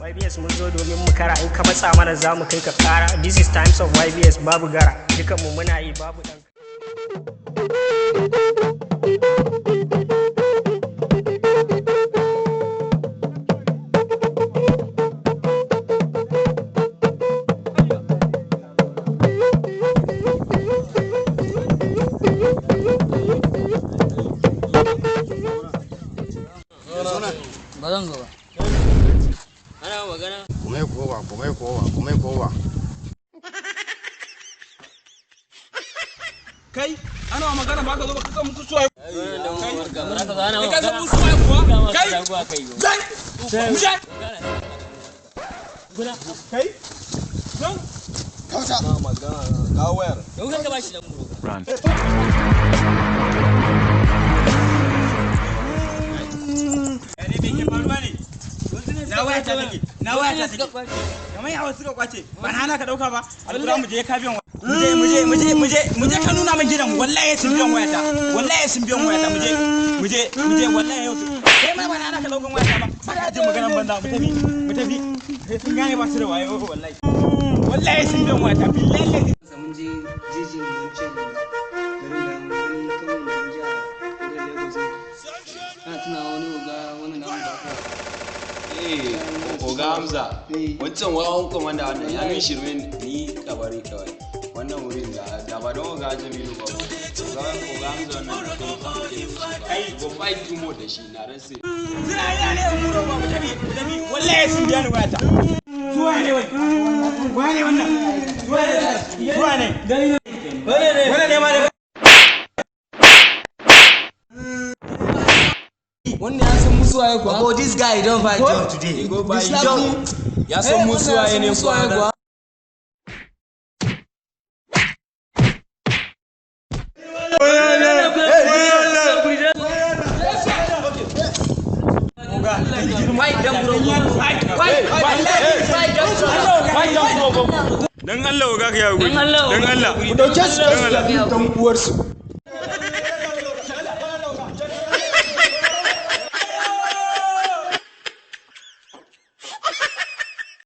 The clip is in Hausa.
YBS mun zo domin mu kara, in ka matsa mana za mu kai ka kara. This is times of YBS, babu gara, dukanmu muna yi, babu dan. Ba zan zo ba. Ana magana. Kumai kowa, kumai kowa, kumai kowa. Kai, ana magana ba ka zo ba, ka san musu suwaye. Kai, ka san musu suwaye kuwa? Kai, zai mu je. Kai, zan Kausa. Ga wayar. Yau ka bashi dan buro. Run. Ne me ke faruwa ne? Na waya ta take, na waya ta take. Kamar yawa suka kwace, ba na hana ka dauka ba. Alƙura mu je ka biyan. Mu je, mu je, mu je, mu je, mu je ka nuna min gidan. Wallahi sun biyan wayata, wallahi sun biyan wayata. Mu je, mu je, mu je, wallahi yau. Kai ma ba na hana ka daukan wayata ba. Ba ka jin maganar banza. Mu tafi, mu tafi. Sai sun gane ba su da wayo wallahi. Wallahi sun biyan wayata, billahi. Mun je jejin wancan garin da wani kawai da mun je a wurin Lagos ne. Ana tuna wani oga wannan namu da aka Eh, Oga Hamza, wancan wawan komanda wannan ya min shirme ni kabari kawai. Wannan wurin da ba don Oga Jamilu ba. Oga Hamza wannan da kuma kake da shi ba. Go fight more da shi na rasa. Suna ina ne mu roba? Mu tafi, mu tafi. Wallahi sun biya ni wayata. Su wane wai? Wane wannan? Su wane? Su wane? Wane ne ma da Wannan ya san musu waye kuwa? Oh, this guy don find job today. Go buy This job. Ya san musu waye ne musu waye kuwa? Dan Allah, oga, ka yawo. Dan Allah, Dan Allah. Ku dauke su, dan uwarsu.